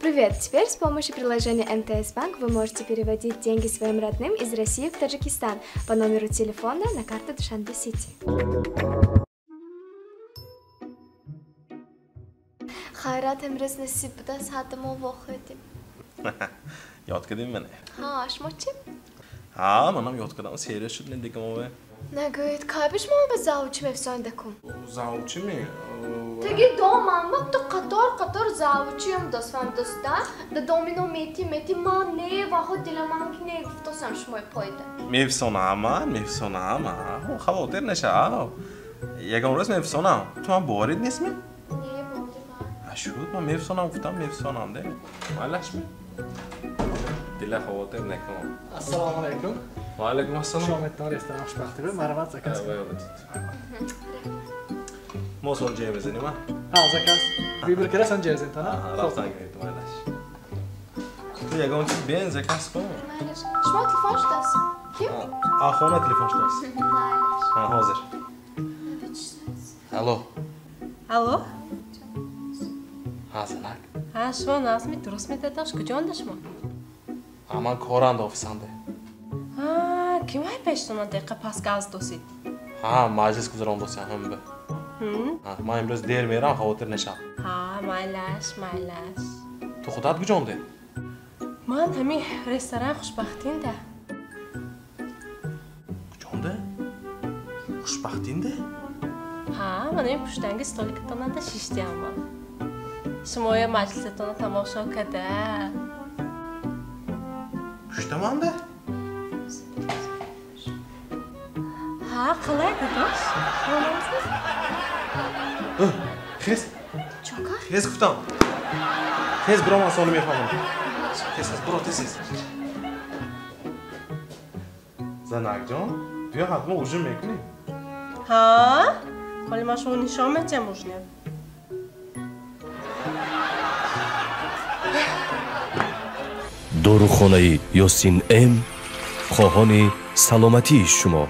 Привет! Теперь с помощью приложения МТС Банк вы можете переводить деньги своим родным из России в Таджикистан по номеру телефона на карту Душанбе Сити. Хайрат имрӯз насиб буда, саата мо вохӯрдем. Ёд кардем мене? Ҳа, шумо чӣ? Ҳа, манам ёд кардам, серия шуд не дигамове. Нагӯед, кай ба шумо ба завучӣ мефисондакун? Завучӣ ме? Таги домам ба ту қатор қатор завучиам досфам доста, да домино мети мети ман не вахо диламан ки не гуфтосам шумои поида. Мефисонам ман, мефисонам. Хавотир наша. Ягон рӯз мефисонам. Ту ман боварит нестми? Не, боварӣ ман. Шуд, ман мефисонам гуфтам, мефисонам де. Майлаш ми? Дила хавотир накун. Ассалому алайкум. Ва алайкум ассалом. Шометон ресторан хушбахтӣ буд. Марҳамат, заказ. Мо сон ҷе мезанем, а? Ҳа, заказ. Выбор кара сон ҷе мезанем, тана? Рафтан гирифт, майлаш. Ту ягон чиз бен заказ кун. Майлаш. Шумо телефон шудааст? Ким? А, хона телефон шудааст. Майлаш. Ҳа, ҳозир. Алло. Алло? Ҳа, занак. Ҳа, шумо назми дуруст медадош, куҷонда шумо? Ҳа, ман коранда офисанде. Ҳа, ким ҳай пештона дақиқа пас газ досид? Ҳа, маҷлис гузарондосям ҳамба. Ман имрӯз дер мерам, хавотир нашав. Ҳа, майлаш, майлаш. Ту худат куҷонде? Ман ҳамин ресторан Хушбахтинда. Куҷонде? Хушбахтинде? Ҳа, ман ҳамин пуштанги столикатонанда шиштиам ман. Шумоя маҷлисатонро тамошо карда. Пуштаманде? Ҳа, қалай дадош? Хез. Чока? Хез гуфтам. Хез биро, ман сони мефаҳмам. Хез, хез, биро, тез, тез. Занакҷон, биё ҳатман ужин мекунем. Ҳа? Ҳоли ман шумо нишон медиҳам ужинам. Дорухонаи Ёсин М хоҳони саломатии шумо.